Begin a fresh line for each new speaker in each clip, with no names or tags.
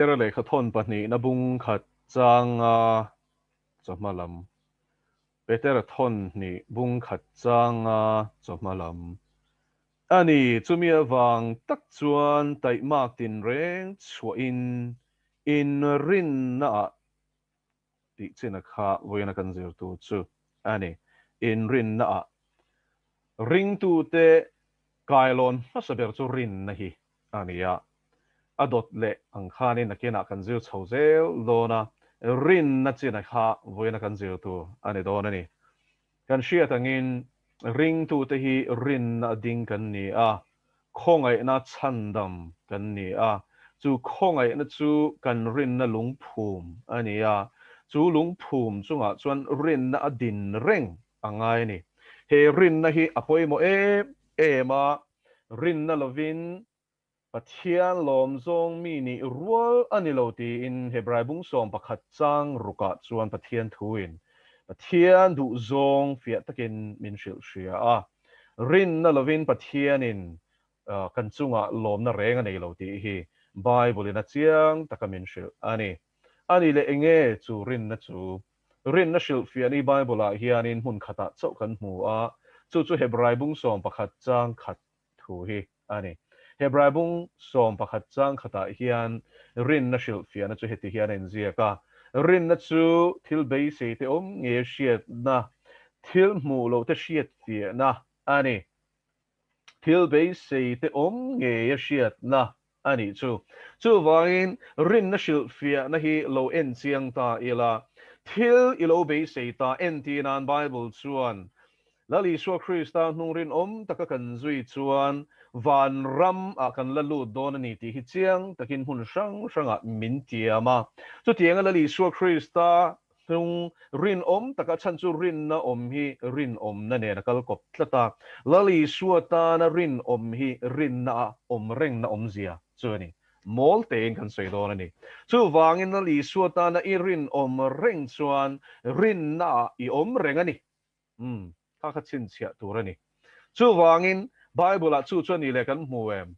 Era lehkha thawn pahnihna bung khat changa chawhma lam. Petera thawn hnih bung khat changa chawhma lam. A ni, chumi avang tak chuan taihmak tinreng chhuahin inrinnaah tih china kha vawiina kan zirtu chu a ni. Inrinnaah ringtute kailawn hmasa ber chu rinna hi a ni a. A dawt leh ang khanin nakinah kan zir chho zel dawn a, rinna china kha vawiina kan zir tur a ni dawn a ni. Kan hriat angin ringtute hi rinna ding kan ni a, khawngaihna chhandam kan ni a. Chu khawngaihna chu kan rinna lungphum a ni a, chu lungphum chungah chuan rinna a din reng a ngai a ni. He rinna hi a pawimawh em em a, rinna lovin Pathian lawm zawng mi nih rual a ni lo tiin Hebrai bung 11 chang rukah chuan Pathian thuin Pathian duh zawng fiah takin min hrilh hria a. Rinna lovin Pathianin kan chungah lawmna reng a nei lo tih hi Bible-in a chiang taka min hrilh a ni. A ni leh enge chu rinna chu? Rinna hrilhfiah ni Bible-ah hianin hmun khatah chauh kan hmu a, chu chu Hebrai bung 11 chang khat thu hi a ni. Hebrai bung 11 chang khatah hian rinna hrilhfiahna chu heti hian a inziak a, Rinna chu thil beisei te awm nge hriatna, thil hmuh loh te hriatfiahna a ni. Thil beisei te awm ngei a hriatna a nih chu. Chuvangin rinna hrilhfiahna hi lo en chiang ta ila, thil i lo beisei ta entir nan Bible chuan Lal Isua Krista hnung rinawm taka kan zui chuan van ram ah kan la lut dawn a ni tih hi chiang takin hmun hrang hrangah min tiam a. Chutianga Lal Isua Krista hnung rinawm taka chhan chu rinna awm hi rinawmna nen a kal kawp tlat a. Lal Isua tana rinawm hi rinna a awm rengna awmzia chu a ni. Mawl tein kan sawi dawn a ni. Chuvangin Lal Isua tana i rinawm reng chuan rinna ah i awm reng a ni. Umm, kha kha chhinchhiah tur a ni. Chuvangin, Bible-ah chu chu a ni leh kan hmu em?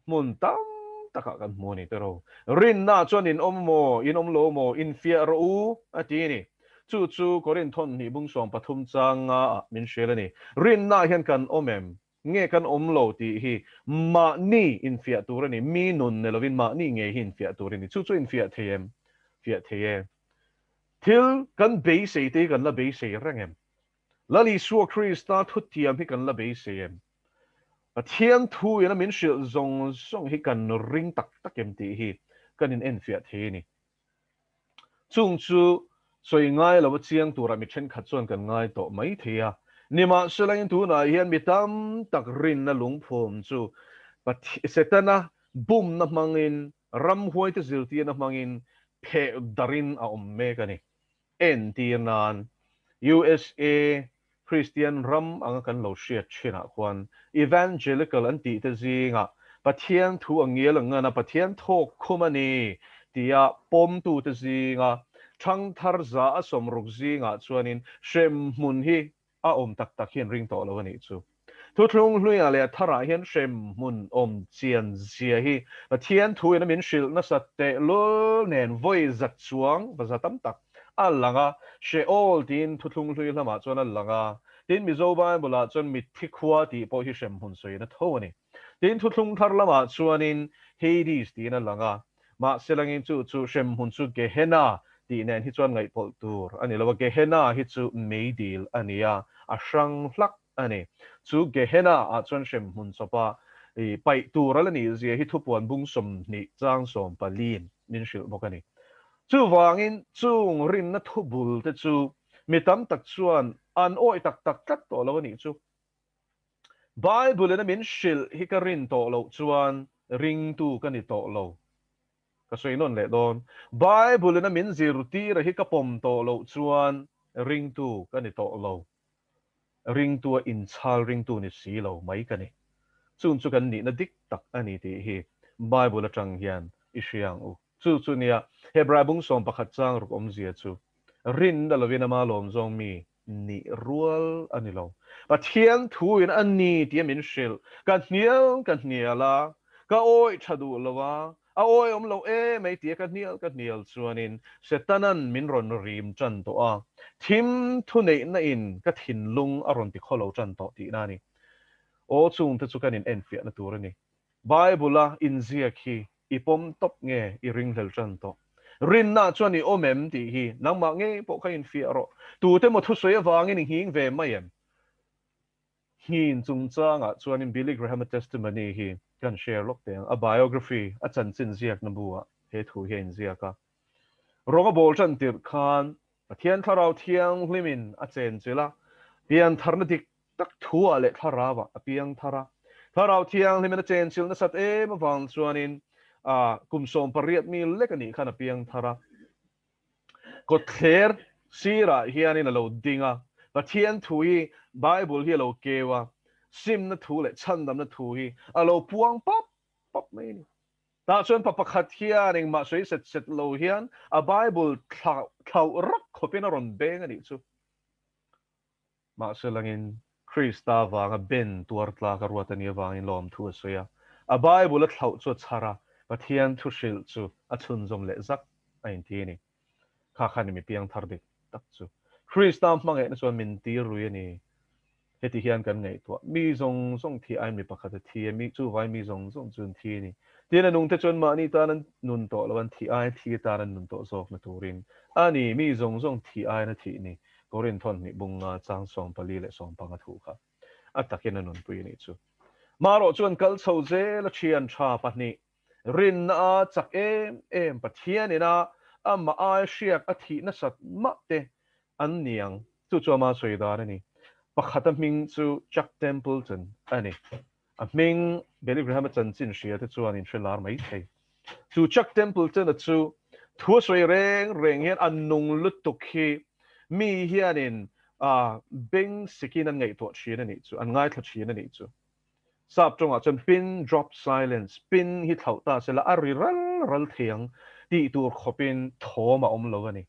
Hmun tam takah kan hmu a ni tiraw. Rinna chuan in awm maw, in awm lo maw, infiah rawh u, a ti a ni. Chu chu Korinth thawmhnih bung 13 chang ngaah min hrial a ni. Rinna hian kan awm em? Nge kan awm lo tih hi mahni infiah tur a ni. Mi nun ni lovin mahni ngei hi infiah tur a ni. Chu chu infiah thei em? Fiah thei e. Thil kan beisei te hi kan la beisei reng em? Lal Isua Krista thutiam hi kan la beisei em? Pathian thu ina min hrilh zawng zawng hi kan ring tak tak em tih hi kan in enfiah thei a ni. Chung chu sawi ngai lo a chiang turah mi thenkhat chuan kan ngai tawh mai thei a. Nimahselain tunah hian mi tam tak rinna lungphum chu Setana bumna hmangin, ramhuaite zirtirna hmangin pheh darin a awm mek a ni. Entir nan USA Kristian ram anga kan lo hriat thinah khuan Evangelical an tih te zingah Pathian thu a ngial ang ngana Pathian thawk khum a ni tia pawmtute zinga thangthar 60% zingah chuanin hremhmun hi a awm tak tak hi an ring tawh lo a nih chu. Thuthlung hluiah leh a tharah hian hremhmun awm chian zia hi Pathian thuin a min hrilh nasat tehlul nen vawi zat chuang va za tam tak a lang a, Sheol tiin thuthlung hlui lamah chuan a lang a, tin Mizo Bible-ah chuan mitthi khua tih pawh hi hremhmun sawiin a tho a ni. Tin thuthlung thar lamah chuanin Hades tiin a lang a, mahse langin chu chu hremhmun chu Gehenna tih nen hi chuan ngaihpawlh tur a ni lo a, Gehenna hi chu meidil a ni a, a hrang hlak a ni. Chu Gehenna ah chuan hremhmun chawpa paih tur a la nih zia hi thupuan bung 20 chang 14 min hrilh bawk a ni. Chuvangin chung rinna thubul te chu mi tam tak chuan an awih tak tak tlat tawh lo a nih chu. Bible in a min hrilh hi ka rin tawh loh chuan ringtu ka ni tawh lo. Ka sawi nawn leh dawn. Bible in a min zirtir a hi ka pawm tawh loh chuan ringtu ka ni tawh lo. Ringtu a inchhal ringtu ni si lo mai ka ni. Chung chu kan nihna dik tak a ni tih hi Bible atang hian i hria ang u. Chu chu nia Hebrai bung 11 chang ruk awmzia chu rinna lovin ama lawm zawng mi nih rual a ni lo. Pathian thuin a ni tia min hrilh. Ka hnial ka hnial a, ka awih tha duh lo a, A awihawm loh em ei tia ka hnial ka hnial chuanin Setana'n min rawn rim tan tawh a, thim thuneihna in ka thinlung a rawn ti khawlo tan tawh tihna a ni. Aw chungte chu kan in enfiahna tur a ni. Bible-a inziak hi i pawm tawp nge i ringhlel tan tawh? Rinna chuan i awm em tih hi nangmah ngei pawh kha infiah rawh. Tute maw thusawi avangin i nghing ve mai em? Nghin chungchangah chuanin Billy Graham-a testimony hi kan share lawk teh ang. A biography, a chanchin ziakna bu-ah he thu hi a inziak a. Rawng a bawl tan tirh khan Pathian Thlarau Thianghlimin a chenchilh a, piantharna dik tak thu-ah leh thlarau-ah a piang thar a. Thlarau Thianghlimin a chenchilh nasat em avang chuanin kum 18 mi lek a nih khan a piang thar a. Kawtthler sirah hianin a lo ding a, Pathian thu hi Bible hi a lo keu a, simna thu leh chhandamna thu hi a lo puang pap pap mai a ni. Tah chuan pa pakhat hian engmah sawi set set lo hian a Bible thlauh rak khawpin a rawn beng a nih chu. Mahse langin Krista vanga ben tuar tlak a ruat a nih avangin lawmthu a sawi a. A Bible a thlauh chu a chhar a, Pathian thu hrilh chu a chhunzawm leh zak a inti a ni. Kha khan i mi piangthar dik tak chu Krista hmangaihna chuan min tir lui a ni. Heti hian kan ngaihtuah, mi zawng zawng thi aiin mi pakhat a thi a, mi chuvai mi zawng zawng chu an thi a ni. Tin, a nungte chuan mahni tan an nun tawh lo, an thih aiin thi atan an nun tawh zawkna turin a ni, mi zawng zawng thih aiin a thih ni. Korin thawnhnih bunga chang 14 leh 15 thu kha a takin a nunpui a nih chu. Marawh chuan kal chho zel a thian tha pahnih rinna a chak em em Pathian ina amah ai hriak a thih nasat mah te an ni ang. Chu chu ama sawi dan a ni. Pakhata hming chu Chuck Templeton a ni. A hming Billy Graham-a chanchin hria te chuan in hre lar mai thei. Chu Chuck Templeton-a chu thu a sawi reng reng hian a nung lutuk hi mi hianin beng sikin an ngaihtuah thin a nih chu, an ngaithla thin a nih chu. Sap tawngah chuan pin drop silence, pin hi thlauh ta sela a ri ral ral thei ang tih tur khawpin thawm a awm lo a ni.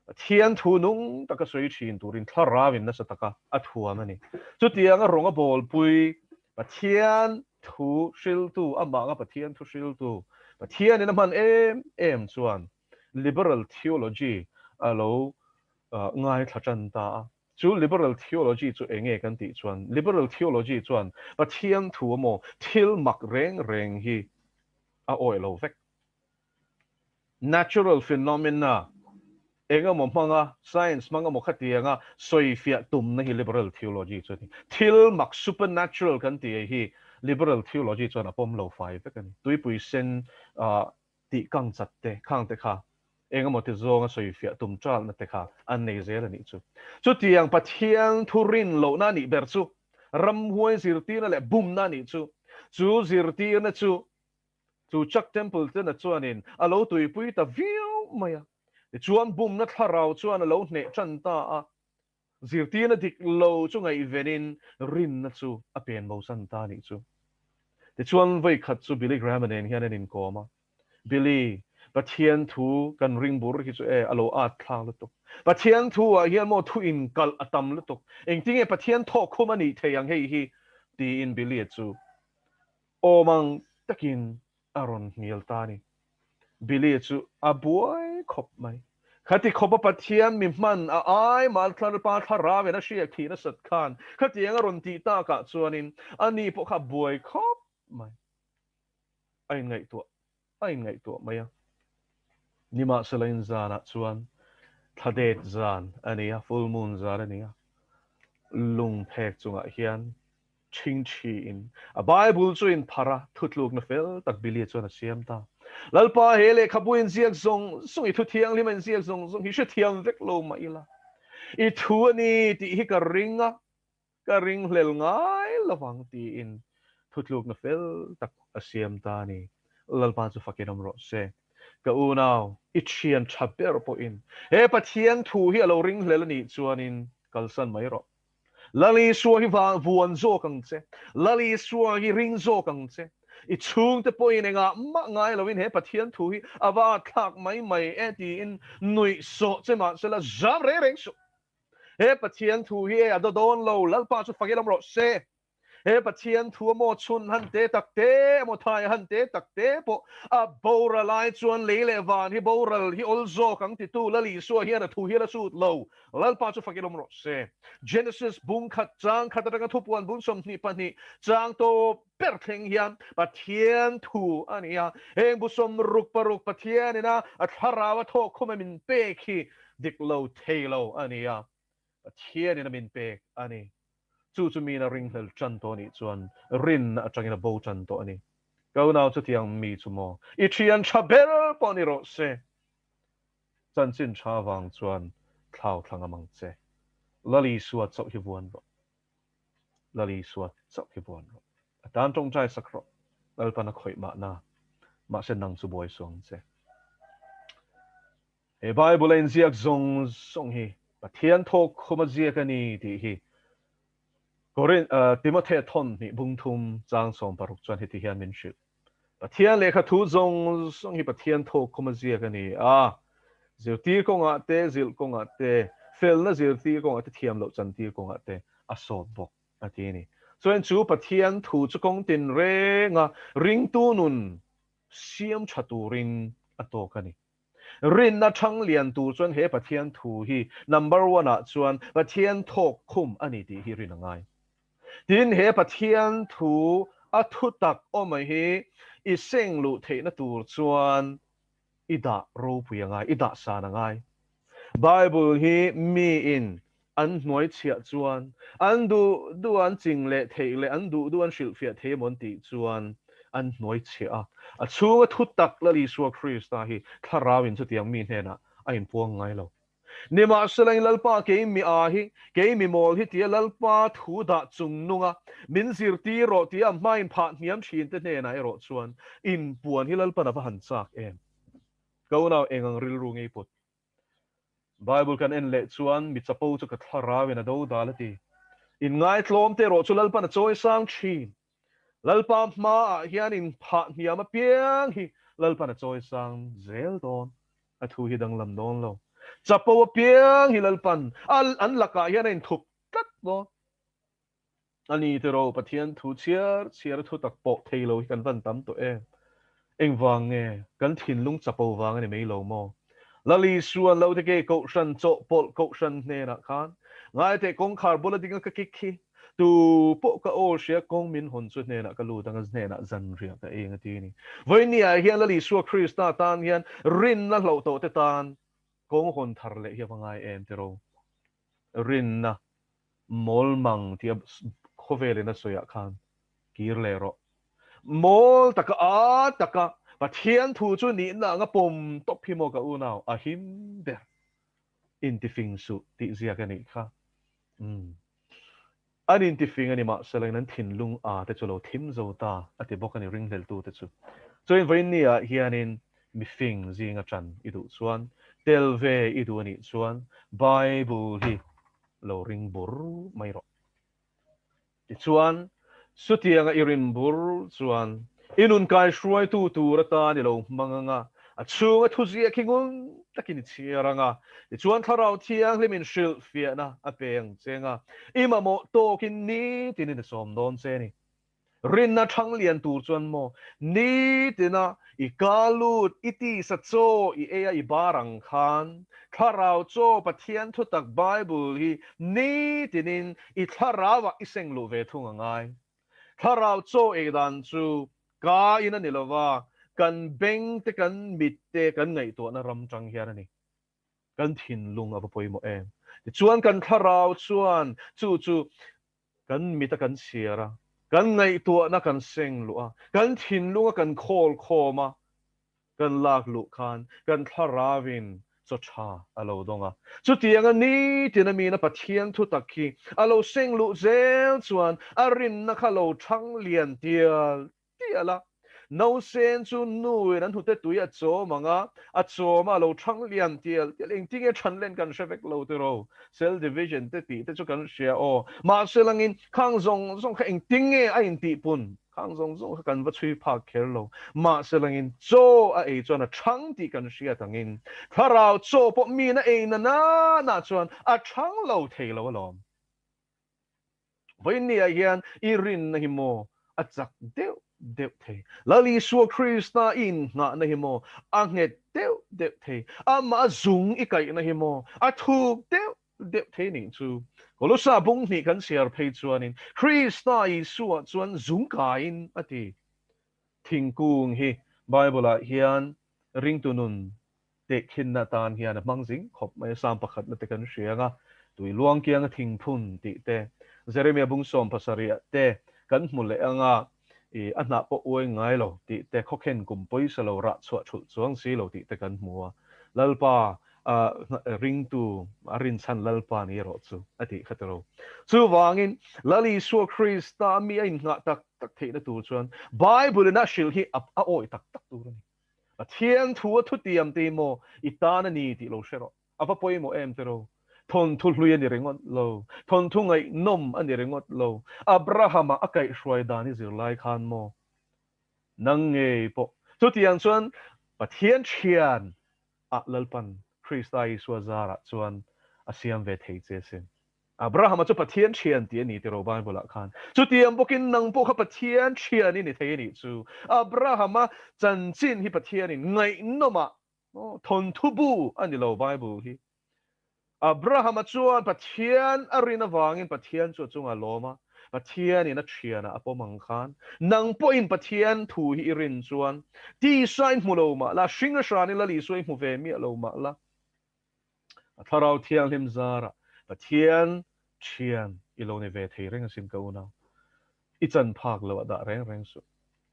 Pathian thu nung taka sawi thin turin thlarauin nasa taka a thuam a ni. Chutianga rawng a bawlpui Pathian thu hriltu, amah anga Pathian thu hriltu, Pathianin a hman em em chuan liberal theology a lo ngaithla tan ta a. Chu liberal theology chu eng nge kan tih chuan, liberal theology chuan Pathian thu emaw thil mak reng reng hi a awih lo vek. Natural phenomena eng emaw hmanga, science hmang emaw khatianga sawifiah tumna hi liberal theology chu a ni. Thil mak, supernatural kan tih hi liberal theology chuan a pawm lo fai vek a ni. Tuipui sen tih kang chat te, khang te kha eng emaw ti zawnga sawifiah tum talna te kha an nei zel a nih chu. Chutiang Pathian thu rin lohna a nih ber chu ramhuai zirtirna leh bumna a nih chu. Chu zirtirna chu Chu Chuck Templeton-a chuanin a lo tuipui ta viau mai a. Tichuan bumna thlarau chuan a lo hneh tan ta a. Zirtirna dik lo chu ngaihvenin rinna chu a pen bosan ta a nih chu. Tichuan vawikhat chu Billy Graham-a nen hian an inkawm a. Billy, Pathian thu kan ring bur hi chu e, a lo at thlak lutuk. Pathian thu-ah hian maw thu inkalh a tam lutuk. Engtinge Pathian thawkkhum a nih thei ang hei hi? tiin Billy-a chu Awm ang takin a rawn hnial ta a ni. Billy chu a buai khawp mai. Khati khawpa Pathian mi hman a ai Maltlalpa thlarau in a hriat thih nasat khan khatiang a rawn tih takah chuanin ani pawh kha a buai khawp mai. A inngaihtuah a inngaihtuah mai a. Nimahsela in zanah chuan thla det zan a ni a, full moon zan a ni a, lungphek chungah hian Chhingchhiin a Bible chu in pharh a, thutlukna fel tak Billy chuan a siam ta. Lalpa, he lehkhabu inziak zawng zawng, i thu thianghlim a inziak zawng zawng hi hrethiam vek lo mah ila, i thu a ni tih hi ka ring a, ka ringhlel ngai lovang tiin thutlukna fel tak a siam ta a ni. Lalpa chu fakin awm rawh se. Ka unau, i thian tha ber pawhin he Pathian thu hi a lo ringhlel a nih chuanin kalsan mai rawh. Lal Isua hi vuan zawk ang che. Lal Isua hi ring zawk ang che. I chhungte pawhin engah mah ngai loin he Pathian thu hi a va thlak mai mai e tiin nuih sawh che mahsela zam reng reng suh. He Pathian thu hi e a daw dawn lo, Lalpa chu fak i lam rawh se. He Pathian thu emaw chhun han te tak te emaw thai han te tak te pawh a boral ai chuan lei leh van hi boral hi awl zawk ang titu Lal Isua hian a thu hi a la sut lo. Lalpa chu fakin awm rawh se. Genesis bung khat chang khat atanga thupuan bung 22 chang tawp ber thleng hian Pathian thu a ni a. Heng bu 66 Pathian ina a thlarau a thawk khum a min pek hi dik lo thei lo a ni a. Pathian in a min pek a ni. Chu chu miin a ringhlel tan tawh anih chuan rinna atangin a bo tan tawh a ni. Ka unau chutiang mi chu maw i thian tha ber pawh ni rawh se. Chanchin tha vang chuan thlau thla ngam ang che. Lal Isua chauh hi vuan rawh. Lal Isua chauh hi vuan rawh. A tan tawngtai sak rawh. Lalpan a khawih mahna. Mahse nang chu buai suh ang che. He Bible a inziak zawng zawng hi Pathian thawk khum a ziak a ni tih hi Korinth Timothea thawn hnih bung thum chang 16 chuan heti hian min hrilh. Pathian lehkha thu zawng zawng hi Pathian thawk khum a ziak a ni a, zirtir kawngah te, zilh kawngah te, felna zirtir kawngah te, thiam loh chantir kawngah te a sawt bawk a ti a ni. Chuan chu Pathian thu chu kawng tinrenga ringtu nun siam tha turin a tawk a ni. Rinna thang lian tur chuan he Pathian thu hi number one ah chuan Pathian thawk khum a ni tih hi rin a ngai. Tin, he Pathian thu a thu tak awm hi i seng luh theihna tur chuan i dah ropui a ngai, i dah san a ngai. Bible hi miin an hnuai chhiah chuan an duh duh an ching leh theih leh an duh duh an hrilhfiah thei emaw an tih chuan an hnuai chhiah a. A chhunga thu tak Lal Isua Krista hi thlarauin chutiang mi hnenah a inpuang ngai lo. Nimahsela in Lalpa kei mi a hi, kei mi mawl hi tia Lalpa thu dah chung nunga min zirtir rawh tia a hmain phah hniam thin te hnenah erawh chuan inpuan hi Lalpan a va han chak em? Ka unau eng ang rilru ngei put? Bible kan en leh chuan mi chapo chu ka thlarau in a do dal a ti. In ngaitlawm te erawh chu Lalpan a chawi sang thin. Lalpa hmaah hian in phah hniam apiang hi Lalpan a chawi sang zel dawn. A thu hi danglam dawn lo. Chapo apiang hi Lalpan an lakah hian a inthup tlat dawn. A ni tiraw, Pathian thu chhiar chhiar a thutak pawh thei lo hi kan van tam tawh em? Engvang nge? Kan thinlung chapo vang a ni mai lo maw? Lal Isuan lo te ke Kohhran chawhpawlh Kohhran hnenah khan ngaiteh kawngkhar bula dinga ka kik hi tu pawh ka aw hria kawng min hawn chu hnenah ka lut anga hnenah zanriah ka eng a ti a ni. Vawinia hian Lal Isua Krista tan hian rinna hloh tawh te tan kawng hawn thar leh hi a va ngai em tiraw? Rinna Mawlmang tia khawvelin a sawiah khan kir leh rawh. Mawl taka a taka Pathian thu chu nihna anga pawm tawp hi maw ka unau a him ber. Intifing suh tih ziak a nih kha. Umm. An intifing a ni mahselain an thinlung a te chu lo thim zo ta a ti bawk a ni ringhleltute chu. Chuan vawiin ah hianin mifing zinga ṭan i duh chuan tel ve i duh a nih chuan Bible hi lo ring bur mai rawh. Tichuan, chutianga i rin bur chuan i nun kaihruaitu tur atan i lo hmang ang a, a chhunga thuziak hi ngun takin i chhiar ang a, tichuan Thlarau Thianghlim in hrilhfiahna a pe ang che ang a, i mamawh tawkin nitin in i sawm dawn che a ni. Rinna thang lian tur chuan maw nitina i ka lut, i tisa chaw i ei a i bar ang khan Thlarau chaw Pathian thutak Bible hi nitinin i thlarauah i seng luh ve thung a ngai. Thlarau chaw ei dan chu ka in a ni lova, kan beng te kan mit te kan ngaihtuahna ram tang hian a ni. Kan thinlung a va pawimawh em. Tichuan kan thlarau chuan chu chu Kan mit a kan chhiar a, kan ngaihtuahna kan seng luh a, kan thinlunga kan khawl khawm a, kan lak luh khan kan thlarauin chaw tha a lo dawng a. Chutianga nitin a mina Pathian thutak hi a lo seng luh zel chuan a rinna kha lo thang lian tial tial a. Nausen chu nuin an hnute tui a chawm ang a, a chawm a, a lo thang lian tial tial. Engtin nge than len kan hre vek lo tiraw? Cell division te tih te chu kan hria aw. Mahse langin khang zawng zawng kha engtin nge a intihpun? Khang zawng zawng kha kan va chhui phak kher lo. Mahse langin chaw a ei chuan a thang tih kan hriat angin thlarau chaw pawh min a ei na na na chuan a thang lo thei lo alawm. Vawiinniah hian i rinna hi maw a chak deuh deuh thei? Lal Isua Krista i innghahna hi maw a nghet deuh deuh thei? Amah a zung i kaihna hi maw a thuk deuh deuh thei nih chu? Kolosa bung hnih kan chhiar phei chuanin Krista Isua chuan zung kaiin a ti. Thingkung hi Bible-ah hian ringtu nun Tehkhinna atan hian a hmang zing khawp mai a, Psalm pakhatna te kan hria ang a, tui luang kianga thingphun tih te, Jeremia bung 70 te kan hmu leh ang a, i a hnah pawh uai ngai lo tih te, khawkhen kum pawisa lo rah chhuah thulh chuang si lo tih te kan hmu a, Lalpa ringtu a rinchhan Lalpa ni erawh chu a tih kha tiro. Chuvangin Lal Isua Krista mi a innghah tak tak theihna tur chuan Bible-in a hrilh hi a awih tak tak tur a ni. Pathian thu a thutiam te hi maw i tan a ni tih lo hre rawh. A va pawimawh em tiraw? Thawnthu hlui a ni ringawt lo. Thawnthu ngaihnawm a ni ringawt lo. Abrahama a kaihhruai dan i zir lai khan maw? Nang ngei pawh. Chutiang chuan Pathian thian ah Lalpan Krista Isua zarah chuan a siam ve thei che sin. Abrahama chu Pathian thian tih a ni tiraw Bible-ah khan. Chutiang bawkin nang pawh kha Pathian thian i ni thei a nih chu. Abrahama chanchin hi Pathianin ngaihnawmah thawnthu bu a ni lo Bible hi. Abrahama chuan Pathian a rin avangin Pathian chu a chungah a lawm a, Pathianin a thianah a pawm ang khan nang pawhin Pathian thu hi i rin chuan tisa i hmu lo mah la, hring a hranin Lal Isua i hmu ve miah lo mah la, A Thlarau Thianghlim zarah Pathian thian i lo ni ve thei reng asin ka unau. I chan phak lo a dah reng reng suh.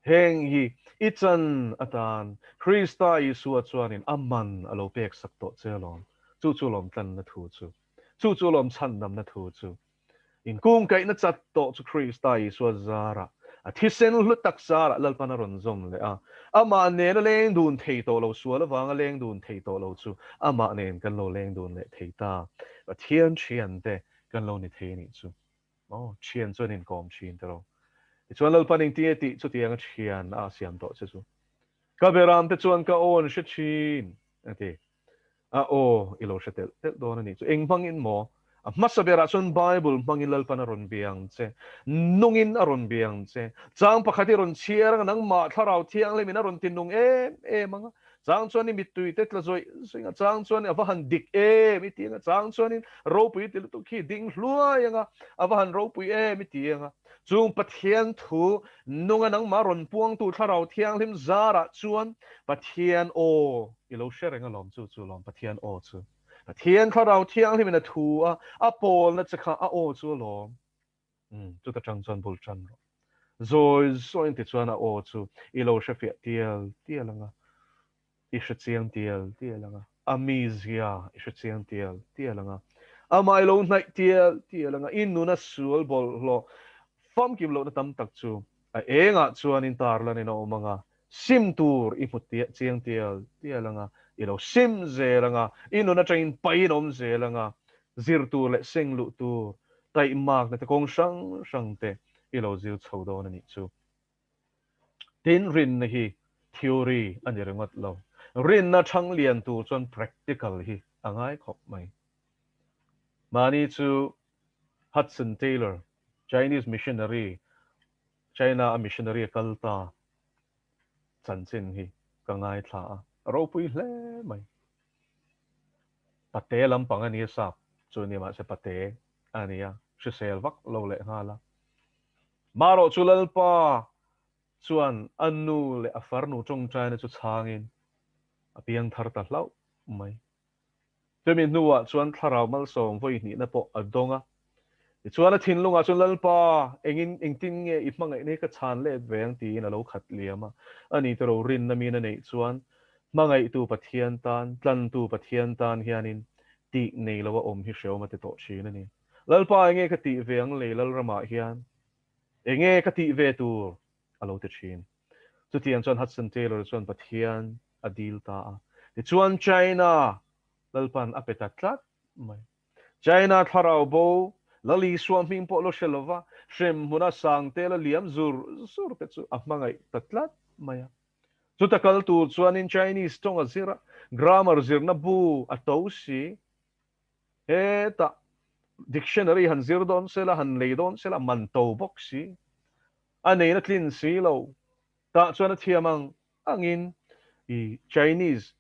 Heng hi i chan atan Krista Isua chuanin a man a lo pek sak tawh che alawm. Chu chu lawm tlanna thu chu. Chu chu lawm chhandamna thu chu. Inkungkaihna chat tawh chu Krista Isua zarah, a thisen hlu tak zarah Lalpan a rawn zawm leh a. Amah nena leng dun thei tawh lo, sual avanga leng dun thei tawh lo chu amah nen kan lo leng dun leh thei ta. Pathian thiante kan lo ni thei a nih chu. Aw, thian chuan inkawm thin tiraw. Tichuan Lalpan engtinge tih chutianga thian a siam tawh che chu. Ka beramte chuan ka aw an hre thin, a ti. A aw, i lo hre telh telh dawn a nih chu. Eng hmangin maw? A hmasa berah chuan Bible hmangin Lalpan a rawn bia ang che. Nungin a rawn bia ang che. Chang pakhat i rawn chhiar anga nangmah Thlarau Thianghlimin a rawn ti nung em em ang a. Chang chuan i mittui te tla zawih zawih ang a, chang chuan a va han dik em i ti ang a, chang chuanin ropui ti lutuk khi ding hluai ang a, a va han ropui em i ti ang a. Chung Pathian thu nunga nangmah rawn puangtu Thlarau Thianghlim zarah chuan Pathian aw i lo hre reng alawm, chu chu lawm Pathian aw chu. Pathian Thlarau Thianghlimin a thu a, a pawlna che kha a aw chu alawm. Umm, chuta tang chuan bul tan rawh. Zawi zawiin tichuan a aw chu i lo hre fiah tial tial ang a, i hre chiang tial tial ang a, a mizia i hre chiang tial tial ang a, amah i lo hnaih tial tial ang a, i nuna sual bawlhhlawh famkim lohna tam tak chu a engah chuanin tarlanin a awm ang a, sim tur i hmu chiang tial tial ang a, i lo sim zel ang a, i nun atangin pain awm zel ang a, zir tur leh seng luh tur taihmakna te kawng hrang hrang te i lo zir chho dawn a nih chu. Tin, rinna hi theory a ni ringawt lo. Rinna thang lian tur chuan practical hi a ngai khawp mai. Mahni chu Hudson Taylor, Chinese missionary, China a missionary a kal ta chanchin hi ka ngaithla a, a ropui hle mai. Pate lampang a nia sap chu ni mahse pate a nia, hrisel vak lo leh nghal a. Marawh chu Lalpa chuan a nu leh a farnu tawngtaina chu chhangin a piang thar ta hlauh mai. Chumi hnuah chuan thlarau malsawm vawi hnihna pawh a dawng a. Tichuan a thinlungah chuan Lalpa, engin engtin nge i hmangaihna hi ka chhan let ve ang tiin a lo khat liam a. Ani te ro rinna min a neih chuan hmangaihtu Pathian tan, tlantu Pathian tan hianin tih nei lo a awm hi hreawm a ti tawh thin a ni. Lalpa enge ka tih ve ang lei Lalramah hian enge ka tih ve tur a lo ti thin. Chutiang chuan Hudson Taylor chuan Pathian a dil ta a. Tichuan China Lalpan a pe ta tlat mai. China thlarau bo Lal Isua hming pawh lo hre lova hremhmuna sangte la liam zur zur te chu a hmangaih ta tlat mai a. Chuta kal tur chuanin Chinese tawng a zir a, grammar zirna bu a to si. Hetah. Dictionary han zir dawn sela, han lei dawn sela, man to bawk si. A neina tlin si lo. Tah chuan a thiam ang angin i Chinese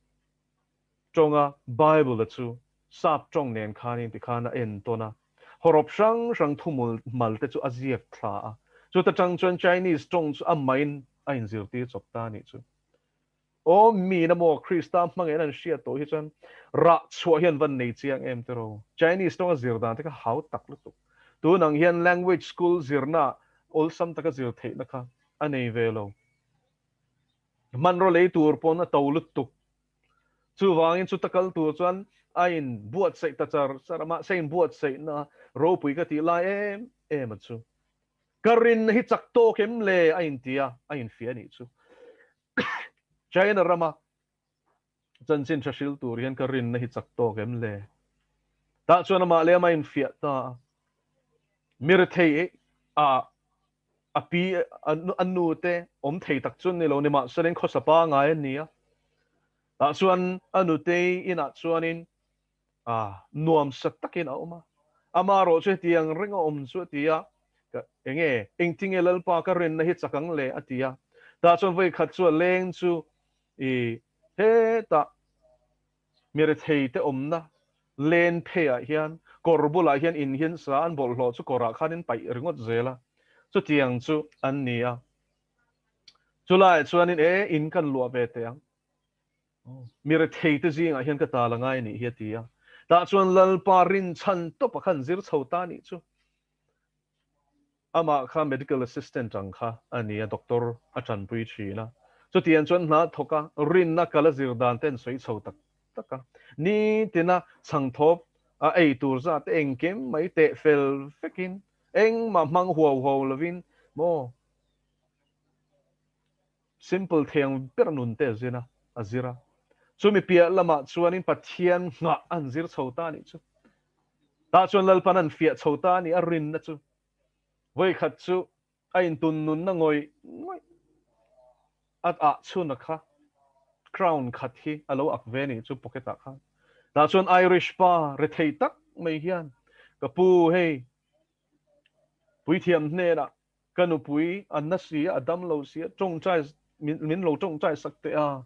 tawnga Bible a chu sap tawng nen khanin tikhan a entawn a, hawrawp hrang hrang thumul mal te chu a ziak thla a, chuta tang chuan Chinese tawng chu a main a inzirtir chawp ta a nih chu. Aw min a maw Krista hmangaihin an hriat tawh hi chuan rah chhuah hi an van nei chiang em tiraw? Chinese tawnga zir dan te kha hau tak lutuk. Tun ang hian language school zirna awlsam taka zir theihna kha a nei ve lo. Hmanraw lei tur pawn a to lutuk. Chuvangin chuta kal tur chuan a in buatsaih ta char char a, mahse in buatsaihna ropui ka tih lai em em a chu. Ka rinna hi chak tawk em le a inti a, a infiah a nih chu. China rama chanchin tha hril tur hian ka rinna hi chak tawk em le? Tah chuan amah leh amah infiah ta a. Mirethei a a pi a nu te awm thei tak chu an ni lo nimahsela in khawsa pangai an ni a. Tah chuan a nutei inah chuanin a nuamsa takin a awm a, amaherawh chu hetiang reng a awm chu a ti a, ka enge engtinge Lalpa ka rinna hi chak ang le a ti a, tah chuan vawikhat chu a leng chu i hetah mirethei te awmna len pheiah hian kawr bulah hian in hian sa an bawlhhlawh chu kawrah khan in paih ringawt zel a, chutiang chu an ni a, chulaiah chuanin e in kan luah ve teh ang. Mi rethei te zingah hian ka tal a ngai a nih hi a ti a. Tah chuan Lalpa rinchhan tawpa khan zir chho ta a nih chu. Amah kha medical assistant ang kha a ni a, doctor a tanpui thin a. Chutiang chuan hna thawk a, rinna kal a zir dan te an sawi chho tak tak a. Nitina chhangthawp a ei tur zat te engkim mai teh fel vekin engmah hmang huau huau lovin maw Simple theng ber nun te a zin a, a zir a. Chumi piah lamah chuanin Pathian nghah an zir chho ta a nih chu. Tah chuan Lalpan an fiah chho ta a nih a rinna chu. Vawikhat chu a intun nunna ngawih ngawih a ah chhun a kha crown khat hi a lo ak ve a nih chu pocket ah khan. Tah chuan Irish pa rethei tak mai hian ka pu hei puithiam hnenah Ka nupui a na si a, a dam lo si a, tawngtai min lo tawngtai sak teh a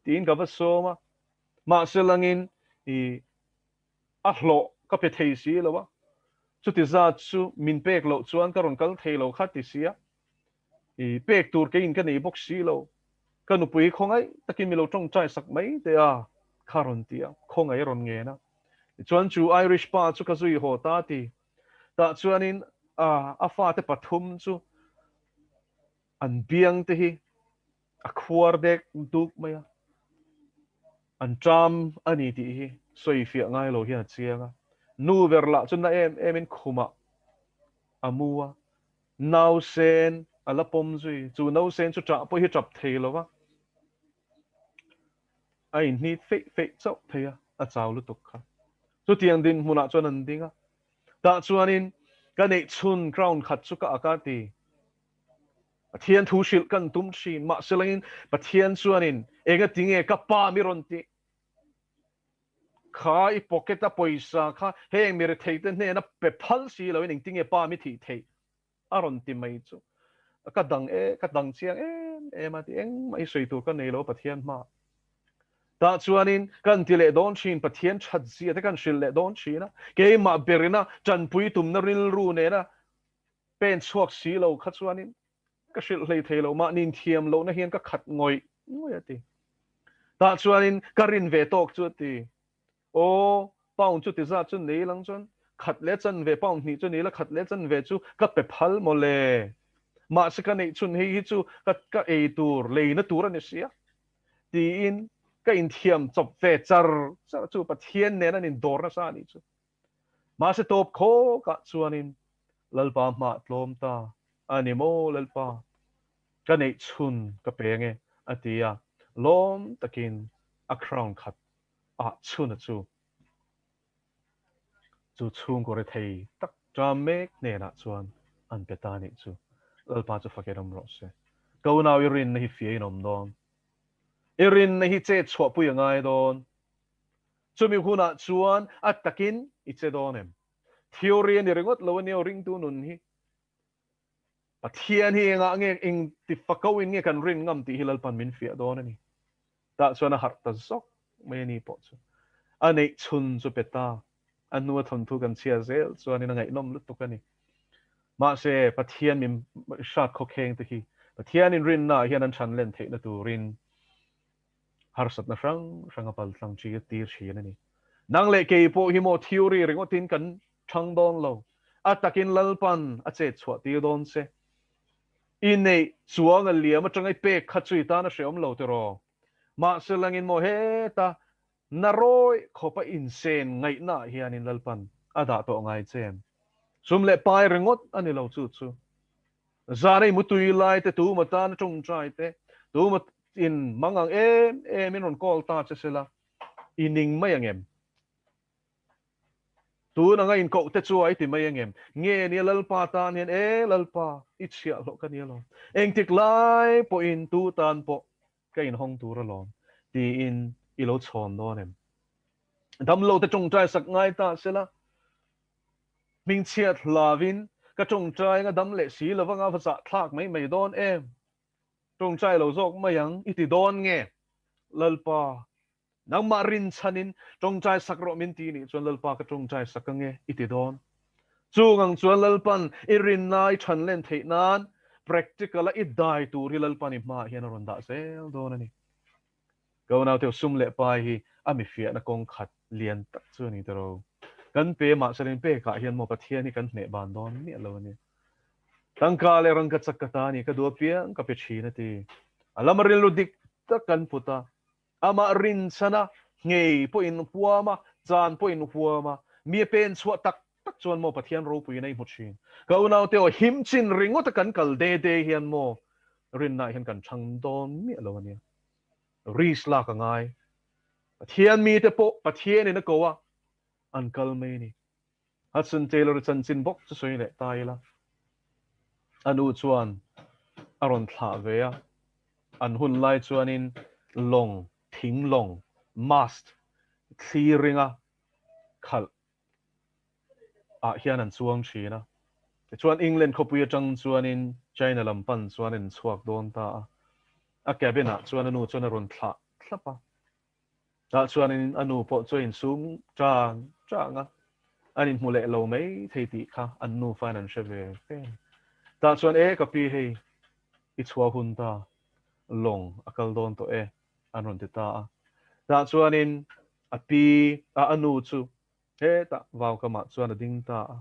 tiin ka va sawm a, mahse langin i a hlawh ka pe thei si lo a, chuti zat chu min pek loh chuan ka rawn kal thei lo kha ti si a, i pek tur keiin ka nei bawk si lo, ka nupui khawngaih takin min lo tawngtai sak mai teh a kha rawn ti a, khawngaih a rawn ngen a, tichuan chu Irish pa chu ka zui haw ta ti. Tah chuanin a fate pathum chu an biang te hi a khuar dek duk mai a, an ṭam a ni tih hi sawifiah ngai lo hian a chiang a. Nu ber lah chu na em emin khumah a mu a, nausen a la pawm zui. Chu nausen chu ṭah pawh hi ṭap thei lo va, a inhnit feih feih chauh thei a, a chau lutuk kha. Chutiang dinhmunah chuan an ding a, tah chuanin ka neih chhun crown khat chu ka ak a ti. Pathian thu hrilh kan tum thin, mahse langin Pathian chuanin engatinge ka pa mi rawn tih? Kha i pocket a pawisa kha heng mi retheite hnena pe phal si loin engtinge pa mi thih theih? A rawn ti mai chu ka dang e, ka dang chiang em em a ti engmah hi sawi tur ka nei lo Pathian hma. Tah chuanin kan ti leh dawn thin Pathian that zia te kan hrilh leh dawn thin a, keimah berina tanpui tumna rilru nena pen chhuak si lo kha chuanin ka hrilh hlei thei lo mahni inthiam lohna hian ka khat ngawih ngawih a ti. Tah chuanin ka rin ve tawk chu a ti. Aw, pound chu ti zat chu nei lang chuan khat leh chanve, pound hnih chu ni la, khat leh chanve chu ka pe phal maw le. Mahse ka neih chhun hei hi chu ka ka ei tur, leina tur a ni sia. Tiin ka inthiam chawp ve char char chu Pathian nen an indawr nasa a nih chu. Mahse tawp khawkah chuanin Lalpa hmah tlawm ta a ni maw Lalpa, ka neih chhun ka pe ange a ti a, lawm takin a crown khat ah chhuna chu chu chhungkaw rethei tak ṭam mek hnenah chuan an pe ta nih chu Lalpa chu fakin awm rawh se. Ka unau i rinna hi fia in awm dawn. I rinna hi chet chhuahpui a ngai dawn. Chumi hunah chuan a takin i che dawn em? Theory a ni ringawt lo a nia aw ringtu nun hi. Pathian hi engah nge eng ti fako in nge kan rin ngam tih hi Lalpan min fiah dawn a ni. Tah chuan a harh ta zawk mai a ni pawh chu. A neih chhun chu pe ta. A hnua thawnthu kan chhia zel chuanin a ngaihnawm lutuk a ni. Mahse Pathian min hrat khawkheng te hi Pathian inrinnaah hian an chhan len theihna turin harsatna hrang hrang a paltlang tir tir thin a ni. Nang leh kei pawh hi maw theory ringawtin kan thang dawn lo. A takin Lalpan a chet chhuah tir dawn che. I neih chuang a liam atanga i pek kha chu i tan a hreawm lo tiraw? Mahse langin maw heta na rawi khawpa insen ngaihna ah hianin Lalpan a dah tawh ngai che em? Sum leh pai ringawt a ni lo chu chu. Zan a i mutui lai te, tuma tan a tawngtai te, tuma in mang ang em em in rawn call ta che sela i ning mai ang em? Tun anga inkoh te chu a i ti mai ang em? Nge nia Lalpa tan hian e Lalpa i chhiahhlawh ka nia lawm. Engtik lai pawhin tu tan pawh ka inhawng tur alawm tiin i lo chhawn dawn em? Damlo te tawngtai sak ngai ta sela hmingchhiat hlavin ka tawngtai anga dam leh si lova nga va zahthlak mai mai dawn em? Tawngtai lo zawk mai ang i ti dawn nge? Lalpa, nangmah rinchhanin tawngtai sak rawh min ti nih chuan Lalpa ka tawngtai sak ange i ti dawn. Chung ang chuan Lalpan i rinna i than len theih nan practical a i dai tur hi Lalpan i hmaah hian a rawn dah zel dawn a ni. Ka unaute sum leh pai hi a mi fiahna kawng khat lian tak chu a ni tawh. Kan pe mahse pekah hian maw Pathian hi kan hneh ban dawn miah lo a ni. Tangka leh rangka chak ka ta a ni, ka duh apiang ka pe thin a ti. A lama rilru dik tak kan put a, amah rinchhan a, nghei pawh in huam a, chan pawh in huam a, mi a pen chhuah tak tak chuan maw Pathian ropuiin a i hmu thin. Ka unaute aw him chin ringawt a kan kal de de hian maw rinnaah hian kan chhang dawn miah lo a nia. Risk lak a ngai. Pathian mite pawh Pathianin a ko a, an kal mai a ni. Hudson Taylor chanchin bawk chu sawi leh ta ila. A nu chuan a rawn thlah ve a, an hun lai chuanin lawng, thing lawng, mast, thli ringa khalh ah hian an chuang thin a. Tichuan England khawpui atang chuanin China lam pan chuan an chhuak dawn ta a. A cabin ah chuan a nu chuan a rawn thlah thlap a. Tah chuanin a nu pawh chu a insum chang chang a, an inhmu leh lo mai thei tih kha an nufain an hre ve ve. Tah chuan e ka pi hei i chhuah hun ta, lawng a kal dawn tawh e an rawn ti ta a. Tah chuanin a pi a a nu chu hetah vaukamah chuan a ding ta a.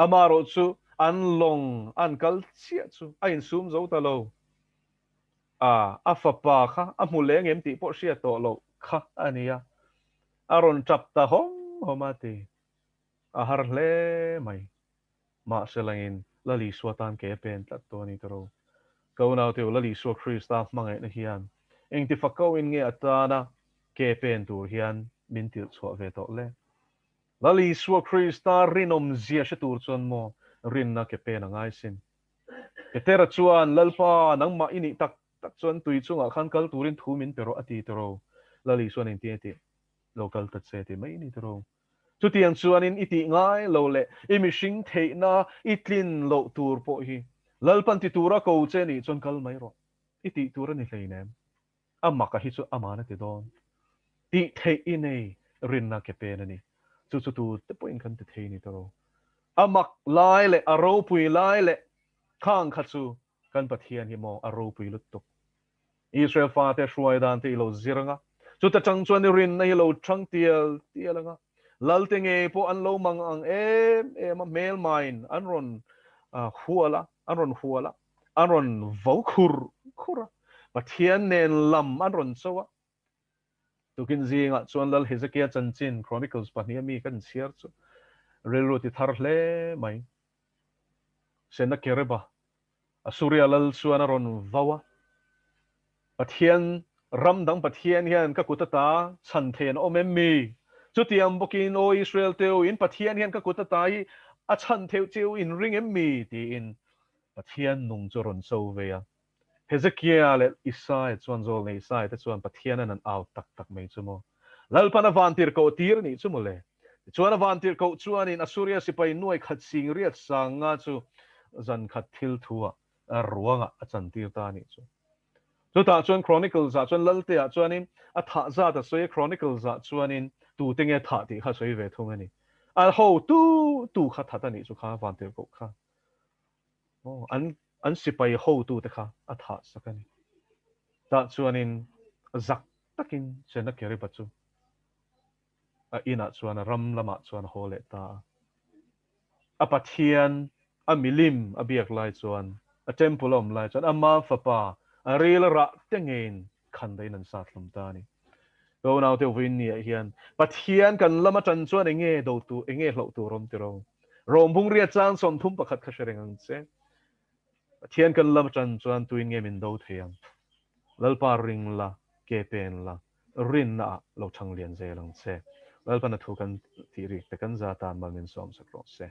Amaherawh chu an lawng an kal chiah chu a insum zo ta lo. A, a fapa kha a hmu leng em tih pawh hriat tawh loh kha a ni a, a rawn tap ta hawm hawm a ti. A har hle mai. Mahse langin Lal Isua tan ke a pen tlat tawh a ni tawh. Ka unaute u, Lal Isua Krista hmangaihna hian engti fakauin nge a tana ke pen tur hian min tilh chhuah ve tawh le? Lal Isua Krista rinawmzia hre tur chuan maw rinna ke pen a ngai sin. Petera chuan, Lalpa, nangmah i nih tak tak chuan tui chungah khan kal turin thu min pe rawh a ti tawh. Lal Isuan engtin a tih? Lo kal ta che ti mai ni tawh. Chutiang chuanin i tih ngai lo leh i mihring theihna i tlin loh tur pawh hi Lalpan ti tura ko che nih chuan kal mai rawh. I tih tur a ni hleinem. A maka hi chu aman a ti dawn. Tih theih i nei rinna ke pen a ni. Chu chu tu te pawhin kan ti thei ni tawh. A mak lai leh a ropui lai leh khang kha chu kan Pathian hi maw a ropui lutuk. Israel fate hruai dan te i lo zir anga, chuta tang chuan i rinna hi lo thang tial tial anga, Lalte ngei pawh an lo mang ang em em a, hmelmain an rawn hual a, an rawn hual a, an rawn vo khur khur a, Pathian nen lam an rawn cho a. Tukin zingah chuan Lal Hezekia chanchin Chronicles pahniha mi kan chhiar chu rilru ti thar hle mai. Sennacherib-a Assuria lal chuan a rawn vau a, Pathian, ram dang Pathian hian ka kut ata chhan thei an awm em mi? Chutiang bawkin, Aw Israel teu, in Pathian hian ka kut ata hi a chhan theuh cheu in ring em mi? tiin Pathian nung chu a rawn cho ve a. Hezekia leh Isaia chuan zawlnei Isaia te chuan Pathian an an au tak tak mai chu maw? Lalpan a vantir koh tir a nih chu maw le? Tichuan a vantirhkoh chuanin Assuria sipai nuai khat sing riat sang nga chu zan khat thil thu ah ruangah a chantir ta a nih chu. Chutah chuan Chronicles ah chuan Lalte ah chuanin a thah zat a sawi a, Chronicles ah chuanin tute nge thah tih kha a sawi ve thung a ni. A ho tu tu kha that a nih chu kha vantirhkoh kha. Aw, an an sipai hotute kha a thah sak a ni. Tah chuanin zak takin Sennacherib-a chu a inah chuan a ram lamah chuan a haw leh ta a. A Pathian, a milim a biak lai chuan, a temple a awm lai chuan ama fapa a ril a rah te ngeiin khan dahin an sat hlum ta a ni. Ka unaute vawiinniah hian Pathian kan lam atan chuan enge do tur, enge hlauh tur awm tiro? Rawmbung riat chang 31 kha hre reng ang che. Pathian kan lam atan chuan tuin nge min do thei ang? Lalpa ring la, ke pen la, rinna ah lo chhang lian zel ang che. Lalpan a thu kan tih rik te kan za tan mal min sawm sak rawh se.